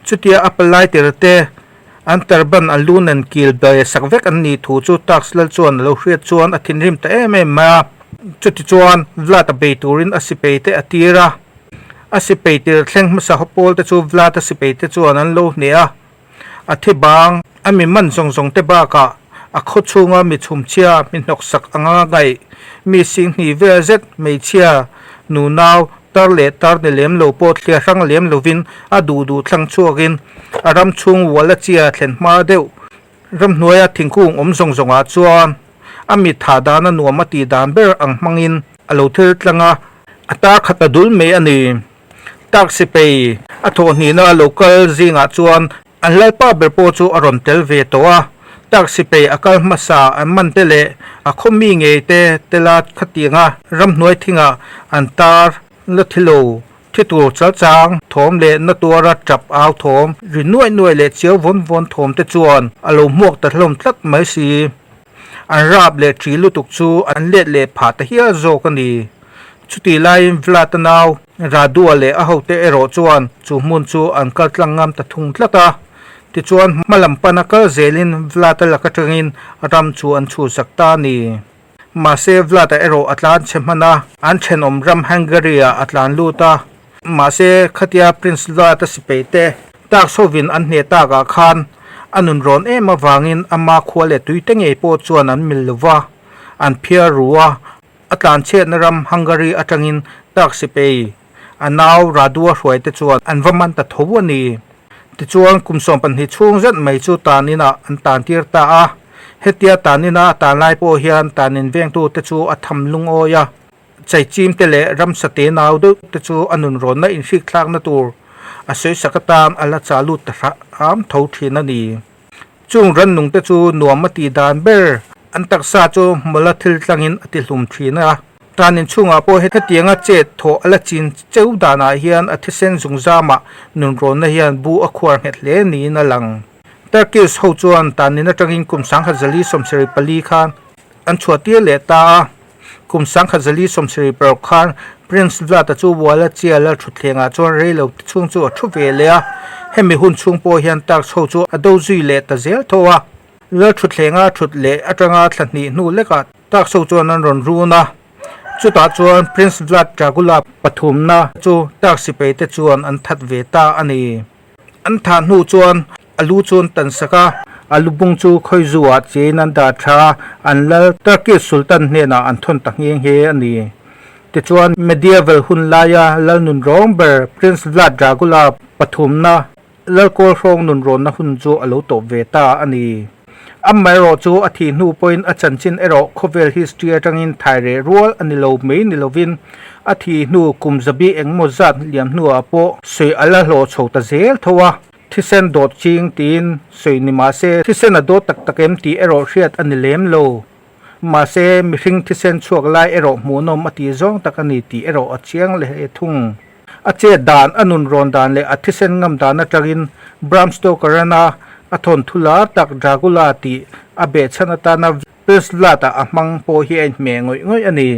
Chutia a palai tir te an turban an lu nen kil be sak vek an nih thu chu Turks lal chuan a lo hriat chuan a thinrim ta em em mai a. Chutichuan Vlad a bei turin a sipei te a tir a. A sipei tir thleng hmasa haw pawl te chu Vlad a sipei te chuan an lo hneh a. A thi bang, a mi man zawng zawng te bakah a khaw chhunga mi chhumchhia, mi hnawksak anga ngaih, mi singhnih vel zet hmeichhia, nunau, tar leh tar ni lem lo pawh thliar hrang lem lovin a duh duh thlang chhuakin a ram chhung ual a chia thlen hma deuh. Ramhnuaia thingkung awm zawng zawngah chuan a mit thah dana nuam a tih dan ber ang hmangin a lo thil tlang a, a tar khat a dul mai a ni. Tak sipei a thawhhnihna a lo kal zingah chuan an lalpa ber pawh chu a rawn tel ve tawh a. Tak sipei a kal hmasa an man te leh a khaw mi ngei te tela khatianga ramhnuai thingah an tar la thi lo thi tur chal chang thawm leh na tuara tap au thawm ri nuaih nuaih leh chiau vawn vawn thawm te chuan a lo hmuak ta hlawm tlat mai si. An rap leh ṭi lutuk chu an let leh phah ta hial zawk a ni. Chutih laiin Vlad-a nau Radua leh a hote erawh chuan chu hmun chu an kal tlang ngam ta thung tlat a. Tichuan hma lam pana kal zelin Vlad-a lak atangin ram chu an chhuhsak ta a ni. Mahse Vlad-a erawh a tlan chhe hman a, an thenawm ram Hungary-ah a tlan lut a. Mahse khatia Prince Vlad-a sipai te tak chhovin an hneh takah khan a nun rawn em avangin ama khua leh tuite ngei pawh chuan an mil lova, an phiar ru a. A tlanchhiatna ram Hungary atangin tak sipei a nau Radua hruaite chuan an va man ta tho a ni. Tichuan kum 12 chhung zet mai chu tan inah an tan tir ta a. Hetia tan ina a tan lai pawh hian tan in vengtute chu a tham lungawi a. Chaichim te leh ramsa te nau deuh te chu a nunrawnna inhrikthlakna tur a sawisak atan a la chah lut ta hram tho thin a ni. Chung rannung te chu nuam a tih dan ber, an taksa chu hmawla thil tlangin a ti hlum thin a. Tan inchhungah pawh hetianga chet thawh a la chin cheu danah hian a thisen zungzamah nunrawnna hian bu a khuar nghet hle niin a lang. Turkish ho chuan tanin atangin kum 1974 khan an chhuahtir leh ta a. Kum 1976 khan Prince Vlad-a chu Wallachia lal thutthlengah chuan reilo te chhung chu a thu ve leh a, hemi hun chhung pawh hian Turks ho chu a do zui leh ta zel tho a. Lal thutthlengah thut leh atanga thla hnih hnu lekah Turks ho chuan an rawn run a, chutah chuan Prince Vlad Dracula pathumna chu Turks sipai te chuan an that ve ta a ni. An thah hnu chuan a lu chu an tan sak a, a lu bung chu khawizu ah chiain an dah tha a, an lal Turkish Sultan hnenah an thawn ta nghe nghe a ni. Tichuan Medieval hun laia lal nun rawng ber Prince Vlad Dracula pathumna lal kawl hrawng nun rawnna hun chu a lo tawp ve ta a ni. Amaherawh chu a thih hnu pawhin a chanchin erawh khawvel history atangin thai reh rual a ni lo mai ni lovin a thih hnu kum zabi engmaw zat liam hnuah pawh sawi a la hlawh chho ta zel tho a, thisen dawt ching tiin sawi ni mah se thisen a dawt tak tak em tih erawh hriat a ni lem lo. Mahse mihring thisen chhuak lai erawh hmuhnawm a tih zawng tak a ni tih erawh a chiang leh thung. A chet dan, a nun rawn dan leh a thisen ngam dan atangin Bram Stoker-ana a thawnthu lar tak Dracula tih a behchhan atana Prince Vlad-a a hmang pawh hi a inhmeh ngawih ngawih a ni.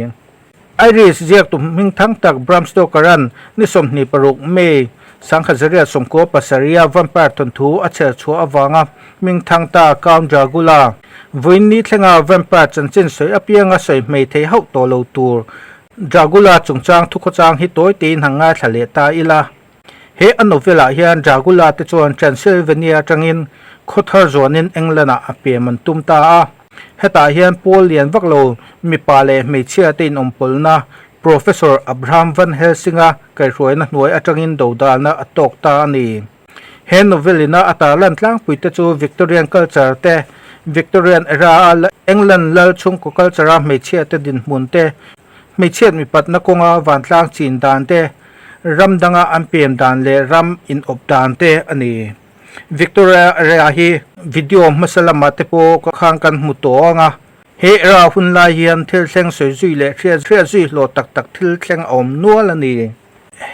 Irish ziaktu hmingthang tak Bram Stoker-a'n ni 26 May, 1997 a vampire thawnthu a chher chhuah avanga hmingthang ta Count Dracula vawiin ni thlenga vampire chanchin sawi apianga sawi hmei thei hauh tawh lo tur Dracula chungchang thukhawchang hi tawi tein han ngaithla leh ta ila. He a novel-ah hian Dracula te chuan Transylvania atangin khawthar zuanin England-ah a pem an tum ta a. Hetah hian pawl lian vak lo mipa leh hmeichhia te inawmpawlna Professor Abraham Van Helsing-a kaihhruaina hnuai atangin dodalna a tawk ta a ni. He novel-ina a tarlan tlangpui te chu Victorian culture te, Victorian era-a England lal chhungkaw culture-a hmeichhia te dinhmun te, hmeichhiat mipatna kawnga vantlang chin dan te, ram danga an pem dan leh ram inawp dan te a ni. Victoria era hi video hmasa lamah te pawh khan kan hmu tawh ang a, he era hun lai hian thil thleng sawi zui leh hriat zui hlawh tak tak thil thleng a awm nual a ni.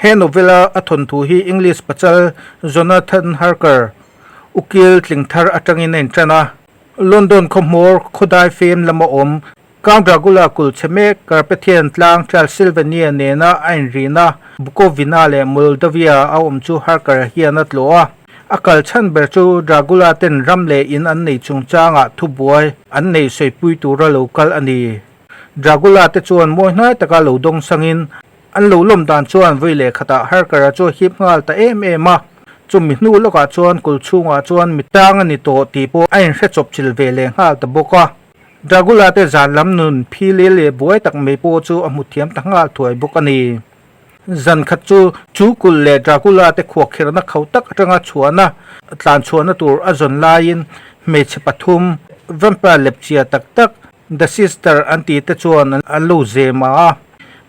He novela a thawnthu hi English pachal Jonathan Harker, ukil tling thar atangin a intan a. London khawhmawr khawdai fem lama awm Count Dracula kulh chhe mek Carpathian tlang Transylvania nena a inrihna Bukovina leh Moldavia a awm chu Harker hian a tlawh a. A kal chhan ber chu Dragula ten ram leh in an nei chungchangah thubuai an nei sawipui tura lo kal a ni. Dragula te chuan mawi hnai taka lo dawng sangin an lo lawm dan chuan vawi leh khatah Harker-a chu a hip nghal ta em em a. Chumi hnu lawkah chuan kul chhungah chuan mi tang a ni tawh tih pawh a inhre chawp chil ve leh nghal ta bawk a. Dragula te zan lam nun phili leh buai tak mai pawh chu a hmu thiam ta nghal thuai bawk a ni. Zan khat chu chu kulh leh Dracula te khuahkhirhna kho tak atanga chhuahna tlan chhuahna tur a zawn laiin hmeichhe pathum vampire lepchia tak tak The Sister an tih te chuan an lo zem a.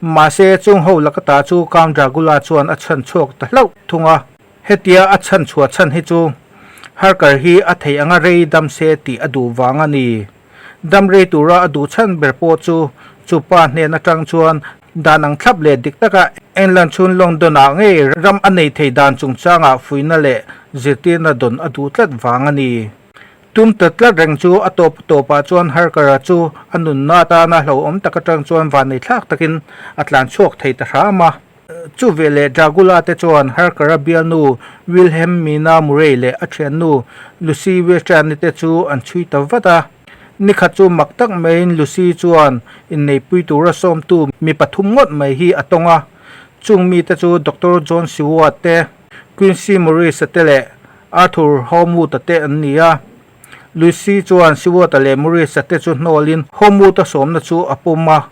Mahse chung ho laka ta chu Count Dracula chuan a chhan chhuak ta hlauh thung a. Hetia a chhan chhuah chhan hi chu Harker hi a theih anga rei dam se tih a duh vang a ni. Dam rei tura a duh chhan ber pawh chu chupa hnen atang chuan dan ang thlap leh dik taka England chhun London-ah ngei ram a nei thei dan chungchangah fuihna leh zirtirna dawn a duh tlat vang a ni. Tum ta tlat reng chu a tawp tawpah chuan Harker-a chu a nunna atana hlauhawm tak atang chuan vanneithlak takin a tlan chhuak thei ta hram a. Chu veleh Dragula te chuan Harker-a bialnu Wilhelmina Murray leh a thiannu Lucy Western-i te chu an chhui ta vat a. Nikhat chu mak tak maiin Lucy chuan inneipui tura sawmtu mi pathum ngawt mai hi a tawng a. Chung mite chu Doctor John Seward te, Quincy Morris-a te leh Arthur Holmwood-a te an ni a. Lucy chuan Seward-a leh Morris-a te chu hnawlin Holmwood-a sawmna chu a pawm a.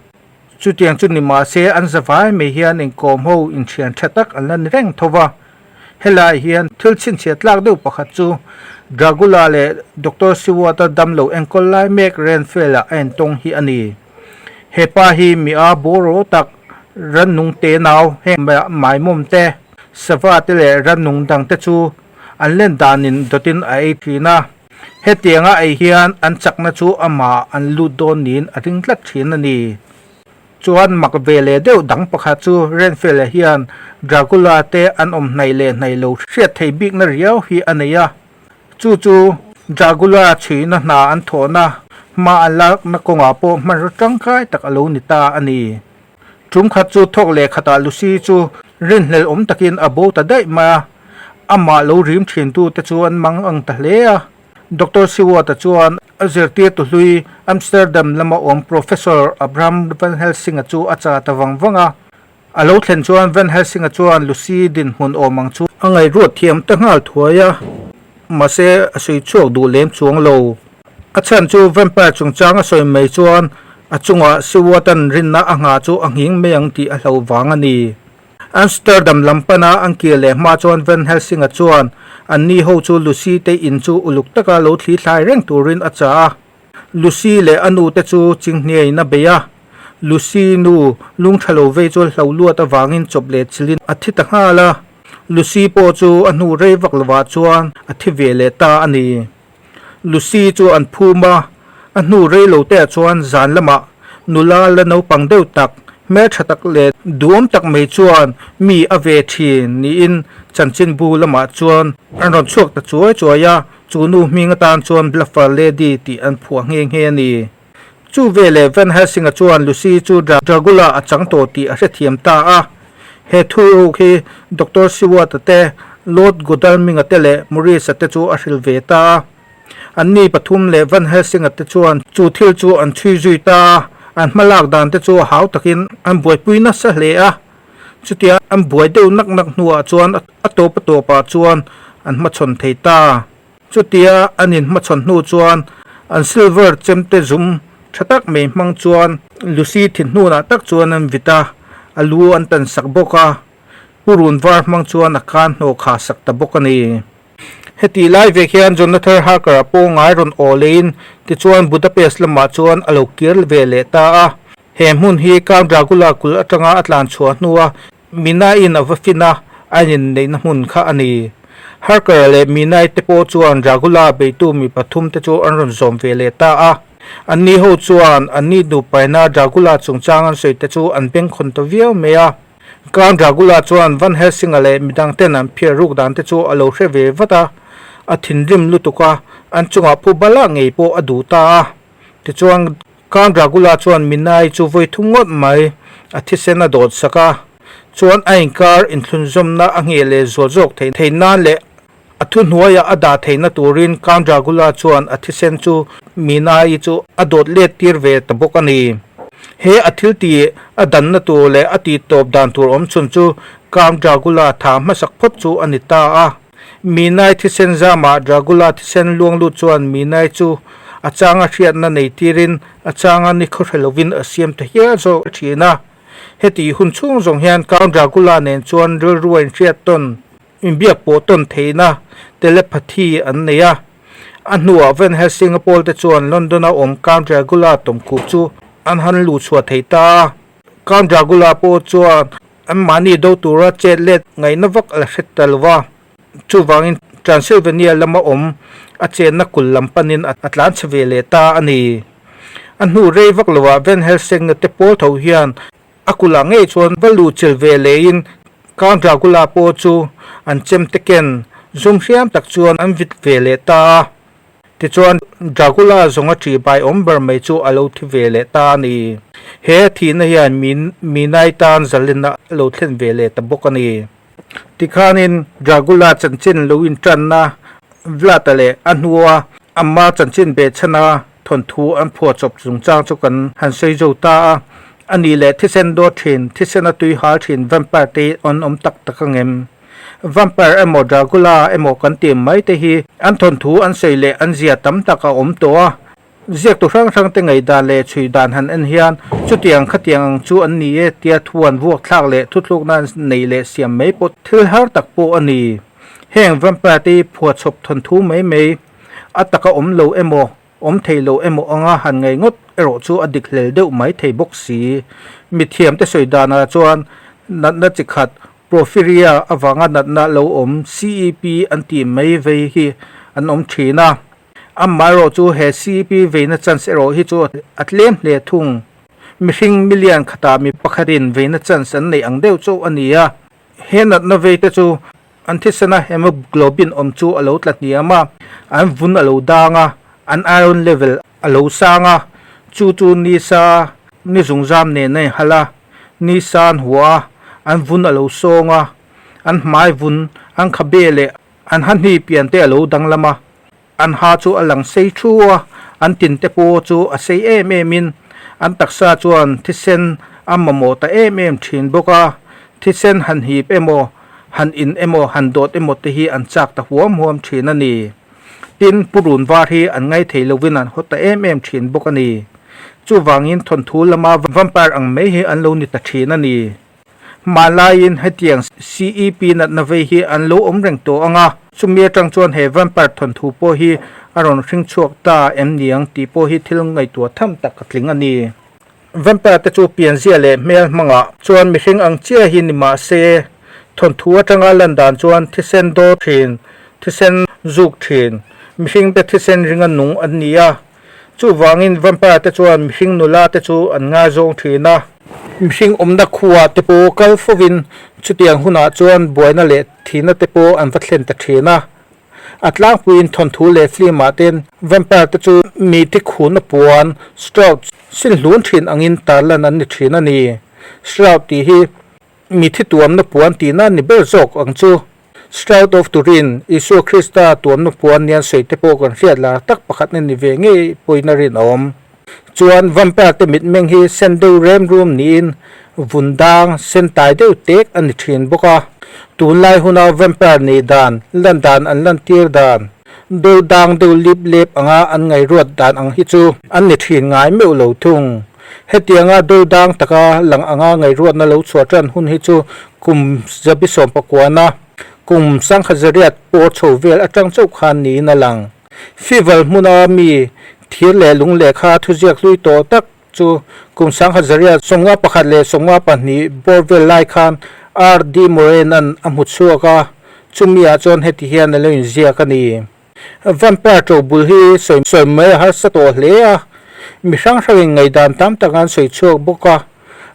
Chutiang chu ni mahse an zavai mai hian inkawm ho inthian tha tak an la ni reng tho va. Helai hian thil chhinchhiah tlak deuh pakhat chu Dragula leh Doctor Seward-a damlo enkawl lai mek Renfield-a a intawng hi a ni. He pa hi mi a bawraw tak rannung te nau heng maimawm te, sava te leh rannung dang te chu an len danin dawtin a ei thin a. Hetianga ei hian an chakna chu amah an lut dawn niin a ring tlat thin a ni. Chuan mak ve leh deuh dang pakhat chu Renfield-a hian Dracula te an awm hnaih leh hnaih lo hriat thei bikna riau hi a nei a. Chu chu Dracula chhuihna hna an thawhna hma an lakna kawngah pawh hmanraw tangkai tak a lo ni ta a ni. Tum khat chu thawk leh khatah Lucy chu rinhlelh awm takin a bo ta daih mai a, amah lo rim thintu te chu an mang ang ta hle a. Doctor Seward-a chuan a zirtirtu hlui Amsterdam lama awm Professor Abraham Van Helsing-a chu a cha ta vang vang a. A lo thlen chuan Van Helsing-a chuan Lucy dinhmun awm ang chu a ngaihruat thiam ta nghal thuai a, mahse a sawi chhuak duh lem chuang lo. A chhan chu vampire chungchang a sawi mai chuan a chungah Seward-a'n rinna a nghah chu a nghing mai ang tih a hlo vang a ni. Amsterdam lam pana an kir leh hma chuan Van Helsing-a chuan anni ho chu Lucy te in chu uluk taka lo thli thlai reng turin a chah a. Lucy leh a nu te chu chinghniain a bei a. Lucy nu lungtha lo vei chu hlo luat avangin chawp leh chilhin a thi ta nghal a. Lucy pawh chu a hnu rei vak lovah chuan a thi ve leh ta a ni. Lucy chu an phum a, a hnu rei lo te ah chuan zan lamah nula la naupang deuh tak, hmeltha tak leh duhawm tak mai chuan mi a ve thin niin chanchinbu lamah chuan an rawn chhuak ta chuai chuai a, chu nu hming atan chuan Bluffer Lady tih an phuah nghe nghe a ni. Chu veleh Van Helsing-a chuan Lucy chu Dragula a chang tawh tih a hrethiam ta a. He thuruk hi Doctor Seward-a te, Lord Godalming-a te leh Maurice-a te chu a hrilh ve ta a. Anni pathum leh Van Helsing-a te chuan chu thil chu an chhui zui ta a, an hma lak dan te chu hau takin an buaipui nasa hle a. Chutia an buai deuh nak nak hnuah chuan a tawp a tawpah chuan an hmachhawn thei ta. Chutia an inhmachhawn hnu chuan an silver chemte zum tha tak mai hmang chuan Lucy thinhnunah tak chuan an vit a, a lu an tan sak bawk a, purun var hmang chuan a khan hnawh kha sak ta bawk a ni. Heti lai vek hian Jonathan Harker-a pawh ngai rawn aw leiin tichuan Budapest lamah chuan a lo kir ve leh ta a. He hmun hi Count Dracula kulh atanga a tlan chhuah hnua Mina-in a va fin a, a inneihna hmun kha a ni. Harker leh Minai te pawh chuan Dracula beitu mi pathum te chu an rawn zawm ve leh ta a. Anni ho chuan anni nupaina Dracula chungchang an sawi te chu an bengkhawn ta viau mai a. Count Dracula chuan Van Helsing-a leh midang ten an phiar ruk dan te chu a lo hre ve vat a, a thinrim lutuk a, an chungah phu bala ngei pawh a duh ta a. Tichuan, Count Dracula chuan Minai chu vawi thum ngawt mai a thisen a dawt sak a, chuan a inkar inthlunzawmna a ngheh leh zual zawk theih nan leh a A thuhnuaia a dah theihna turin Count Dracula chuan a thisen chu Mina-i chu a dawt let tir ve ta bawk a ni. He a thil tih a danna tur leh a tih tawp dan tur awm chhun chu Count Dracula tha hmasak phawt chu a ni ta a. Mina-i thisen zamah Dracula thisen luang lut chuan Mina-i chu a changa hriatna nei tirin a changa nikhaw hre lovin a siam ta hial zawk thin a. Heti hun chhung zawng hian Count Dracula nen chuan rilru a inhriat tawn. Inbiak pawh tawn theihna telepathy an nei a. A hnuah Van Helsing-a pawlte chuan London-a awm Count Dracula tawmkhup chu an han luh chhuah thei ta a. Count Dracula pawh chuan anmahni do tura chet let ngaihna vak a la hre ta lo va. Chuvangin Transylvania lama awm a chenna kul lam panin a tlan chhe ve leh ta a ni. A hnu rei vak lovah Van Helsing-a te pawl tho hian A kulh ngei chuan va luh chilh ve leiin Count Dracula pawh chu an chemte ken zum hriam tak chuan an vit ve leh ta a. Tichuan Dracula zawnga ṭih bai awm ber mai chu a lo thi ve leh ta a ni. He a thihna hian Minai tan zalenna a lo thlen ve leh ta bawk a ni. Tikhanin Dracula chanchin lo inṭanna Vlad-a leh a hnua ama chanchin behchhana thawnthu an phuahchawp chungchang chu kan han sawi zo ta a. A nih leh thisen dawt thin, thisen a tui hal thin vampire te hi an awm tak tak angem? Vampire emaw Dracula emaw kan tih mai te hi an thawnthu an sawi leh an zia tam tak a awm tawh a. Ziaktu hrang hrang te ngaihdan leh chhui dan han en hian chutiang khatiang ang chu an ni e tia thu an vuak thlak leh thuthlukna an neih leh siam mai pawh thil har tak pawh a ni. Heng vampire te hi phuahchawp thawnthu mai mai a taka awm lo emaw awm thei lo emaw anga han ngaih ngawt erawh chu a dik hlel deuh mai thei bawk si. Mithiam te sawi danah chuan natna chi khat Porphyria avanga natna lo awm CEP an tih mai vei hi an awm thin a. Amaherawh chu he CEP veina chance erawh hi chu a tlem hle thung. Mihring million khatah mi pakhatin veina chance an neih ang deuh chauh a ni a. He natna vei te chu an thisena hemoglobin awm chu a lo tla hniam a, an vun a lo dang a, an iron level a lo sang a, chu chu nisa ni zungzam nen a inhalh a, nisa an hua a, an vun a lo sawng a, an hmai vun, an khabe leh an hahni pian te a lo danglam a. An ha chu a lang sei thu a, an tin te pawh chu a sei em em in an taksa chuan thisen a mamawh ta em em thin bawk a, thisen han hip emaw, han in emaw, han dawt emaw te hi an chak ta huam huam thin a ni. Tin, purun var hi an ngai thei lovin an haw ta em em thin bawk a ni. Chuvangin thawnthu lama vampire ang mai hi an lo ni ta thin a ni. Hmanlaiin hetiang CEP natna vei hi an lo awm reng tawh ang a, chumi atang chuan he vampire thawnthu pawh hi a rawn hring chhuak ta em niang tih pawh hi thil ngaihtuah tham tak a tling a ni. Vampire te chu pianzia leh hmel hmangah chuan mihring ang chiah hi ni mah se, thawnthu atanga lan dan chuan thisen daw thin, thisen zuk thin, mihring te thisen ringa nung an ni a. Chuvangin vampire te chuan mihring nula te chu an ngaizawng thin a. Mihring awmna khuah te pawh kal fovin chutiang hunah chuan buaina leh thihna te pawh an va thlen ta thin a. A tlangpuiin thawnthu leh film ah ten vampire te chu mi thi khuhna puan, shroud, sin hlun thin angin tarlan an ni thin a ni. Shroud tih hi mi thi tuamna puan tihna a ni ber zawk ang chu. Shroud of Turin, Isua Krista tuamna puan nian sawi te pawh kan hriat lar tak pakhat na ni ve ngei pawhin a rinawm. Chuan vampire te mitmeng hi sen deuh rem rum niin vun dang sen tai deuh tek a ni thin bawk a. Tunlai huna vampire nih dan, lan dan an lantir dan, deuh dang deuh lip lep anga an ngaihruat dan ang hi chu an ni thin ngai meuh lo thung. Hetianga do dang taka lang anga ngaihruatna lo chhuah tan hun hi chu kum zabi sawmpakuana kum sangkhat zariat pawr chho vel atang chauh khan niin a lang. Fival hmuna mi thir leh lung lehkha thuziak hlui tawh tak chu kum sangkhat zariat 51 leh 52 bawr vel lai khan RD Moraine-a'n a hmu chhuak a, chumi-ah chuan heti hian a lo inziak a ni. Vampire ṭo bul hi sawi sawi mai a harsa tawh hle a, mi hrang hrangin ngaihdan tam tak an sawi chhuak bawk a,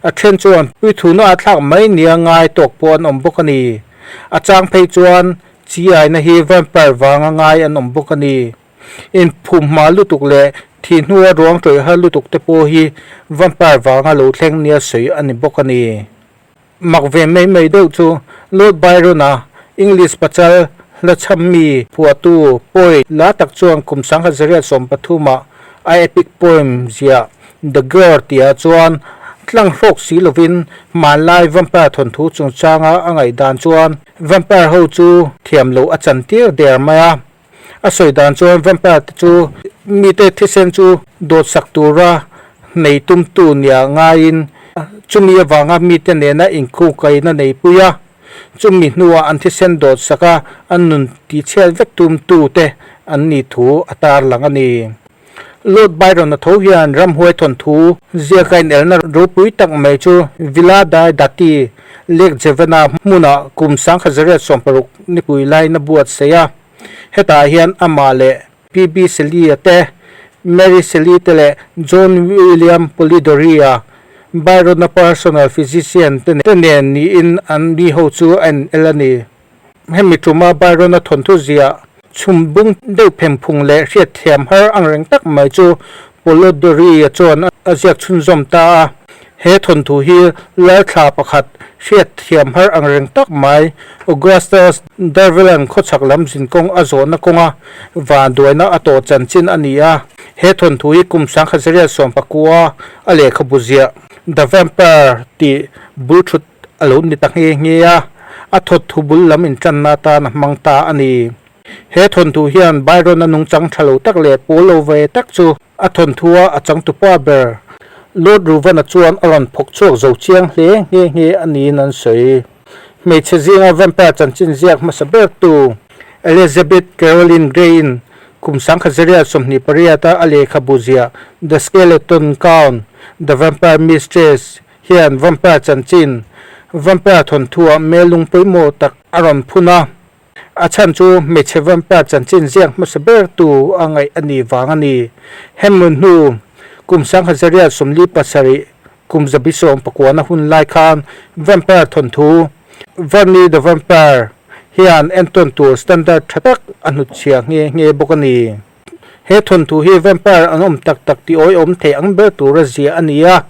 a then chuan puithuna a thlak mai nia ngai tawk pawh an awm bawk a ni. A chang phei chuan chi aina hi vampire vanga ngai an awm bawk a ni. Inphum hma lutuk leh thih hnua ruang ṭawih har lutuk te pawh hi vampire vanga lo thleng nia sawi a ni bawk a ni. Mak ve mai mai deuh chu Lord Byron-a English pachal Hla chhammi phuahtu poet la tak chuan kum 1913 ah a epic poem ziah The Girl tihah chuan tlang hrawk si lovin hmanlai vampire thawnthu chungchanga a ngaihdan chuan vampire ho chu thiam loh a chantir der mai a. A sawi dan chuan vampire te chu mite thisen chu dawtsak tura nei tumtu nia ngaiin chumi avanga mite nena inkhukaina neipui a. Chumi hnuah an thisen dawt sak a, an nun tihchhiat vek tumtu te an nih thu a tarlang a ni. Lord Byron-a tho hian ramhuai thawnthu ziaka inelna ropui tak mai chu Villa dai Dati, Lake Jevena hmunah kum 1916 nipui laiin a buatsaih a. Hetah hian amah leh PB Shelley-a te, Mary Shelley te leh John William Polidori-a, Byron-a personal physician te nen niin an mi ho chu a en el a ni. Hemi tuma Byron-a thawnthu ziah chhum bung deuh phemphung leh hriatthiam har angreng tak mai chu Polidori-a chuan a ziak chhunzawm ta a. He thawnthu hi lalthla pakhat hriatthiam har angreng tak mai Augustus Derville-a'n khawchhak lam zinkawng a zawhna kawnga vanduaina a tawh chanchin a ni a. He thawnthu hi kum 1919 a lehkhabu ziah The Vampire tih bul thut a lo ni ta nghe nghe a, a thawnthu bul lam intanna atan a hmang ta a ni. He thawnthu hian Byron-a nungchang tha lo tak leh pawl lo ve tak chu A thawnthu a a changtupa ber Lord Reuven-a chuan a rawn phawk chhuak zo chiang hle nghe nghe a niin an sawi. Hmeichhe zinga vampire chanchin ziak hmasa bertu Elizabeth Caroline Gray-in kum 1928-a a lehkhabu ziah The Skeleton Gown, The Vampire Mistress hian vampire chanchin, vampire thawnthu-ah hmel lung pawimawh tak a rawn phun a. A chhan chu hmeichhe vampire chanchin ziak hmasa bertu a ngaih a nih vang a ni. Hemi hnu kum 1947 kum 79 na hun lai khan vampire thawnthu Varney the Vampire hian entawn tur standard tha tak a hnutchhiah nghe nghe bawk a ni. He thawnthu hi vampire an awm tak tak tih awihawm thei ang ber tura ziah a ni a.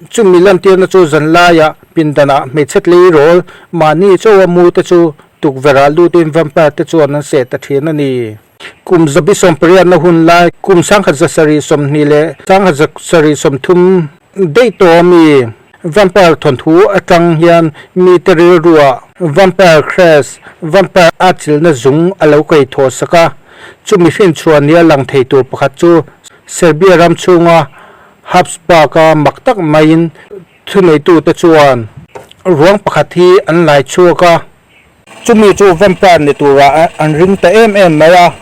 Chumi lantirna chu zanlaiah pindanah hmeichhe tleirawl mahni chawa mu te chu tukverhah lutin vampire te chuan an seh ta thin a ni. Kum 18 na hun lai kum 1720 leh 1730 daih tawh a mi vampire thawnthu atang hian mite rilruah vampire craze, vampire atchilhna zung a lo kaihthawh sak a. Chumi hrinchhuah nia lang thei tur pakhat chu Serbia ram chhunga Habsburg-a mak tak maiin thuneitute chuan ruang pakhat hi an lai chhuak a. Chumi chu vampire ni turah an ring ta em em mai a.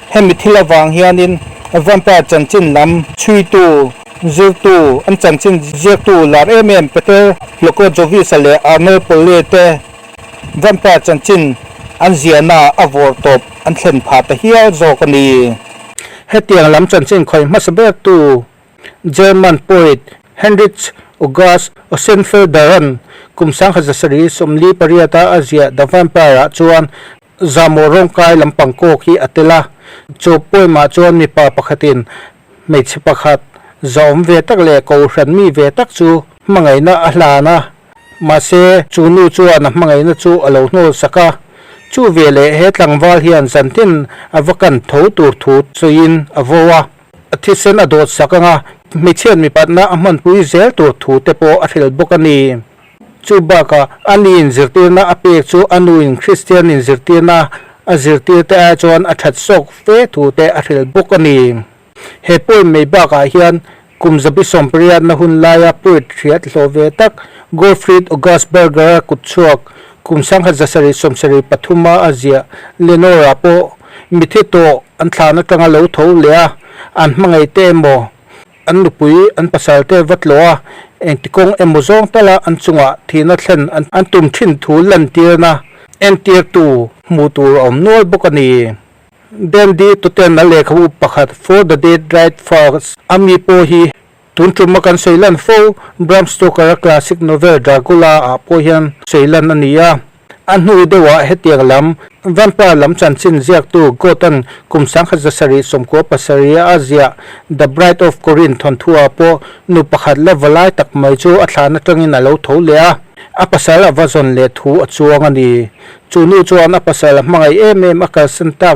Hemi thil avang hianin vampire chanchin lam chhuitu, zirtu, an chanchin ziaktu lar em em Peter Plokojovic-a leh Arnold Polle te Vampire chanchin an ziahna a vawr tawp an thlen phah ta hial zawk a ni. Hetiang lam chanchin khawih hmasa bertu German poet Heinrich August Ossenfelder-a'n kum 1748-a a ziah The Vampire-ah chuan zamawh rawngkai lampang kawk hi a tel a. Chu poem-ah chuan mipa pakhatin hmeichhe pakhat zahawm ve tak leh kohhran mi ve tak chu hmangaihna a hlan a. Mahse, chu nu chuan a hmangaihna chu a lo hnawl sak a. Chu veleh he tlangval hian zantin a va kan tho tur thu sawiin a vo a. A thisen a dawt sak ang a, hmeichhiat mipatna a hmanpui zel tur thu te pawh a hrilh bawk a ni. Chu bakah a niin zirtirna a pek chu a nuin Kristian inzirtirna a zirtir te ai chuan a that sawk fe thu te a hrilh bawk a ni. He poem mai bakah hian kum 18 na hun laia poet hriat hlawh ve tak Gottfried August Berger-a kutchhuak kum 1773 a a ziah Lenore-ah pawh mithi tawh an thlan atanga lo tho leh a, an hmangaih te emaw, an nupui, an pasal te va tlawh a, engti kawng emaw zawng tala an chungah thihna thlen an tum thin thu lantirna entirtu hmuh tur a awm nual bawk a ni. Dandy Totten a lehkhabu pakhat For the Dead Write First a mi pawh hi tun tuma kan sawi lan fo Bram Stoker-a classic novel Dracula ah pawh hian sawi lan a ni a. A hnu deuhah hetiang lam vampire lam chanchin ziaktu Goth-a'n kum 1797 a ziah The Bride of Corinth thawnthu ah pawh nu pakhat la valai tak mai chu a thlan atangin a lo tho leh a. A pasal a va zawn leh thu a chuang a ni. Chu nu chuan a pasal a hmangaih em em a kalsan tak.